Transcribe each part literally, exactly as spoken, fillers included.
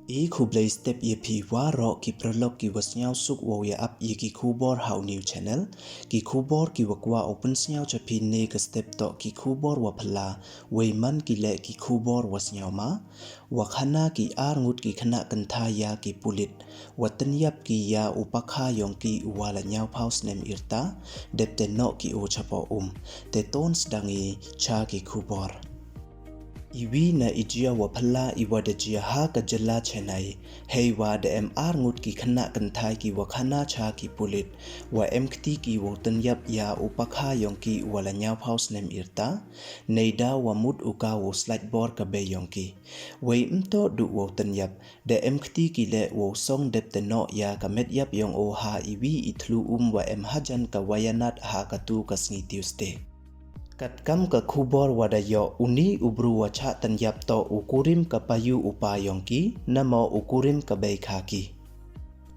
I khublei step ya phi waroh ki paralok ki wa sniawsuk wow ya ap ya ki khubor ha u new channel. Ki khubor ki wa kwah u pynsniaw cha phi ne ka step toh ki khubor wa phylla, wei man ki leh ki khubor wa sniawma. Wa khana ki ar ngut ki khynnah kynthai ya ki pulit, wa tynyap ki ya u pakha yong ki u wa la ñiawphaw snem yrta, dep te noh ki o chapoh um. Te ton sdang i cha ki khubor. Iwi na i jia wa phylla i wa da jia ha ka jylla Chennai, hei wa da em ar ngut ki khynnah kynthai ki wa khana cha ki pulit, wa em kti ki wow tynyap ya u pakha yong ki u wa la ñiawphaw snem yrta, neida wa mut u ka wow slait bor ka bei yong ki. Wei ym toh du wow tynyap, da em kti ki leh wow song dep te noh ya ka met yap yong o ha iwi i thlu um wa em hajan ka Wayanad ha katu ka sngi Tuesday. Katkam ka khubor wa da yoh, uni u bru wa chah tynyap toh u kurim ka payu u pa yong ki, namo u kurim ka bei kha ki.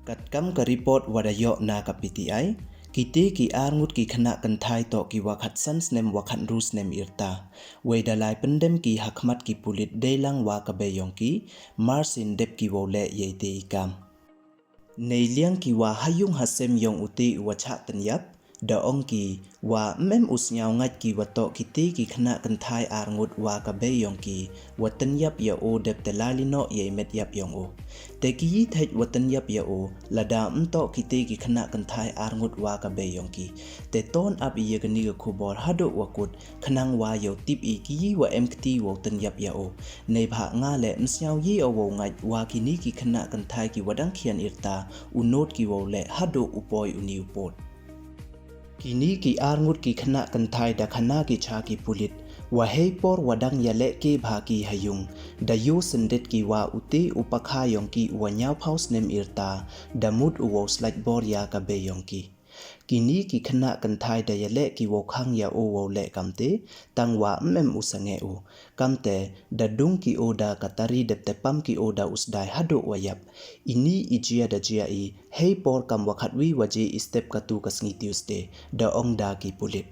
Katkam ka report wa da yoh na ka P T I, kite ki ar ngut ki khynnah kynthai toh ki wa khatsan snem wa khatynru snem yrta. Wei da lai pyndem ki ha khmat ki pulit deilang wa ka bei yong ki, mar sien dep ki wow leh ya ite i kam. Neiliang ki wa ha yung ha sem yong ute u wa chah tynyap, da ong ki wa ym em u sniaw ngait ki wa toh kite ki khynnah kynthai ar ngut wa ka bei yong ki, wa tynyap ya o dep te lai li noh ya i met yap yong o. Te ki yi thait wa tynyap ya o, lada ym toh kite ki khynnah kynthai ar ngut wa ka bei yong ki. Te ton ap i ya kani ka khubor haduh wa kut, khnang wa yow tip i ki yi wa em kti wow tynyap ya o. Neibhah nga leh ym sniaw yi o wow ngait wa kini ki khynnah kynthai ki wa dang khian yrta, u not ki wow leh haduh u poi uni u pud. Kini ki ar ngut ki khynnah kynthai da khana ki cha ki pulit, wa hei por wa dang ya leh ke bha ki ha yung, da yoh syndet ki wa ute u pakha yong ki u wa ñiawphaw snem yrta, da mut u wow slait bor ya ka bei yong ki. Kini ki khynnah kynthai da ya leh ki wow khang ya o wow leh kamte, tang wa ym em u sangeh u. Kamte, da dung ki o da ka tari dep te pam ki o da u sdai haduh wa yap. Ini i jia da jia i, hei por kam wa khatwi waje i step katu ka sngi Tuesday, da ong da ki pulit.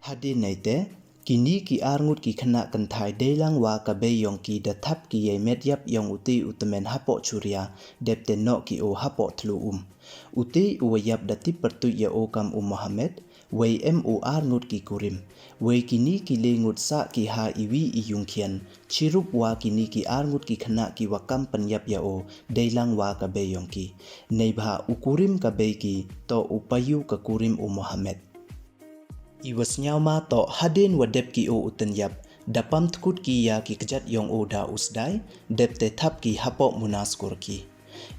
Hadien neite, kini ki ar ngut ki khynnah kynthai deilang wa ka bei yong ki da thap ki ya i met yap yong ute u tymmen hapoh churia, dep te noh ki o hapoh thlu um. Ute u wa yap da tip pyrtuit ya o kam u Mohammed, wei em u ar ngut ki kurim. Wei kini ki le ngut sah ki ha iwi i yung khian, chirup wa kini ki ar ngut ki khynnah ki wa kam pynyap ya o, deilang wa ka bei yong ki. Neibhah u kurim ka bei ki, toh u payu ka kurim u Mohammed. I wa sniawma toh hadien wa dep ki o u tynyap, da pam tkut ki ya ki kjat yong o da u sdai, dep te thap ki hapoh muna skur ki.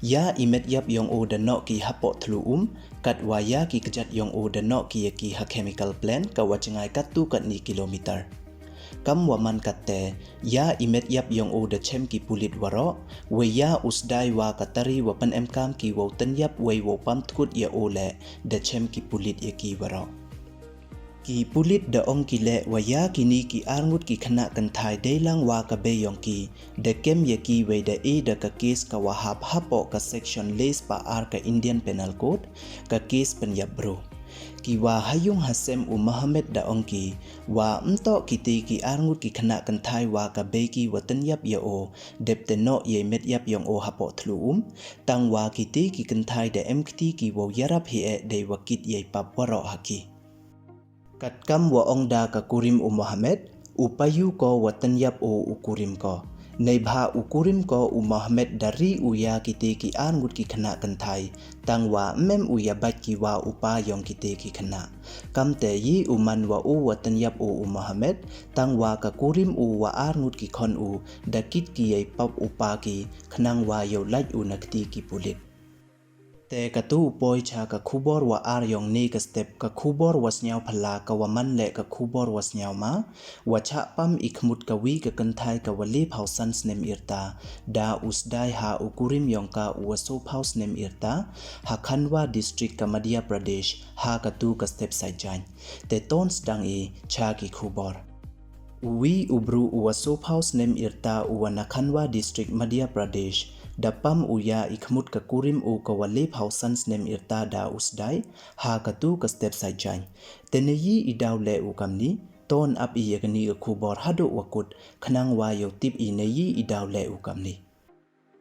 Ya i met yap yong o da noh ki hapoh thlu um, kat wa ya ki kjat yong o da noh ki ya ki ha chemical plant ka wa jngai katu katni kilometer. Kam wa man katte, ya i met yap yong o da chem ki pulit waroh, wei ya u sdai wa ka tari wa pynemkam ki wow tynyap wei wow pam tkut ya o leh, da chem ki pulit ya ki waroh. Ki pulit da ong ki leh wa ya kini ki ar ngut ki khynnah kynthai deilang wa ka bei yong ki, da kem ya ki wei da e da ka case ka wa hap hapoh ka section le spah ar ka Indian Penal Code, ka case pynyap bru. Ki wa ha yung ha sem u Mohammed da ong ki, wa ym toh kite ki ar ngut ki khynnah kynthai wa ka bei ki wa tynyap ya o, dep te noh ya i met yap yong o hapoh thlu um, tang wa kite ki kynthai da em kti ki wow yarap hi e dei wa kit ya i pap waroh ha ki. Katkam wa ong da ka kurim u Mohammed, u payu ko wa tynyap o u kurim ko. Neibhah u kurim ko u Mohammed da ri u ya kite ki ar ngut ki khynnah kynthai, tang wa ym em u ya bait ki wa u pa yong kite ki khynnah. Kamte yi u man wa u wa tynyap o u Mohammed, tang wa ka kurim u wa ar ngut ki khon u, da kit ki ya i pap u pa ki, khnang wa yow lait u na kti ki pulit. Te katu u poi cha ka khubor wa ar yong ne ka step, ka khubor wa sniaw phylla ka wa man leh ka khubor wa sniawma, wa chah pam i khmut ka wi ka kynthai ka wa le phaw san snem yrta, da u sdai ha u kurim yong ka u wa so phaw snem yrta, ha Khandwa District ka Madhya Pradesh, ha katu ka step Saitjaiñ. Te ton sdang i cha ki khubor. U wi u bru u wa so phaw snem yrta u wa na Khandwa District Madhya Pradesh, da pam u ya i khmut ka kurim u ka wa le phaw san snem yrta da u sdai, ha katu ka step Saitjaiñ. Te ne yi i daw leh u kamni, ton ap i ya kani ka khubor haduh wa kut, khnang wa yow tip i ne yi i daw leh u kamni.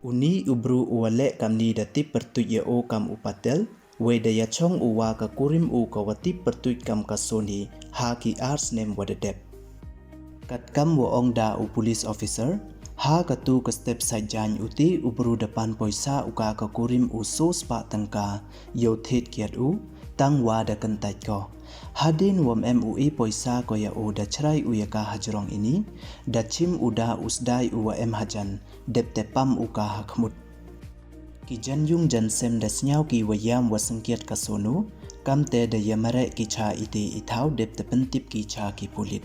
Uni u bru u wa leh kamni da tip pyrtuit ya o kam u Patel, wei da ya chong u wa ka kurim u ka wa tip pyrtuit kam ka Soni ha ki ar snem wa da dep. Katkam wa ong da u police officer, ha katu ka step Saitjaiñ u te u bru da pan poisa u ka ka kurim u so spah tyngka yow thied kiad u, tang wa da kyntait ko. Hadien wam em u e poisa ko ya u da chrai u ya ka hajrong ini, da chim u da u sdai u wa em hajan, dep te pam u ka ha khmut. Ki jan yung jan sem da sniaw ki wa yam wa sngkiat ka Sonu, kamte da ya mareh ki cha ite i thaw dep te pyntip ki cha ki pulit.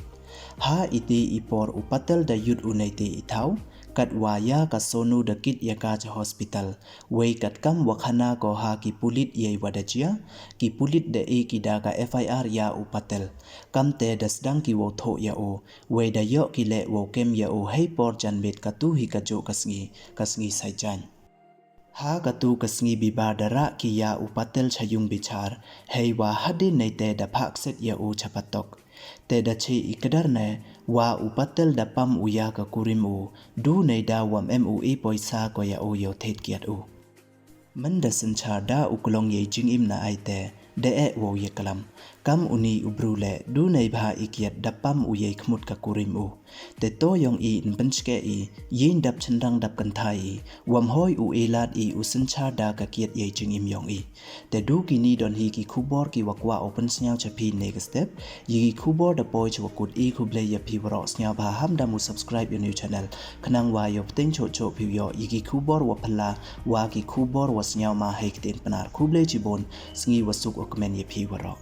Ha ite i por u Patel da yut u neite i thaw, kat wa ya ka Sonu da kit ya ka cha hospital. Wei katkam wa khana ko ha ki pulit yei wa da jia, ki pulit da e ki da ka F I R ya u Patel. Kamte da sdang ki wow thoh ya u, wei da yoh ki leh wow kem ya u hei por janmiet katu hi ka juh ka sngi, ka sngi Saitjaiñ. Ha katu ka sngi Bibar da rah ki ya u Patel cha yung bichar, hei wa hadien neite da phah kset ya u cha patok. Te da che i kdar ne, wa u Patel da pam u ya ka kurim u, du neida wam em u e poisa ko ya u yow thied kiad u. Mynda synchar da u klong yei jingim na aite, da eh wow ya klam. Kam uni u bru leh, du neibha i kiad da pam u yei khmut ka kurim u. Te to yong i yn pynchke i, yin dap chynrang dap kynthai i, wam hoi u e lad i u synchar da ka kiad yei jingim yong i. Te du kini don hi ki khubor ki wa kwah u pynsniaw cha phi ne ka step, ya ki khubor da poi cha wa kut i. Khublei ya phi waroh, sniawbha ham da mu subscribe ya u new channel. Khnang wa yow pteng choh choh phi u yoh ya ki khubor wa phylla, wa ki khubor wa sniaw ma hei ktien Pnar. Khublei chibun, sngi wa suk u kmen ya phi waroh.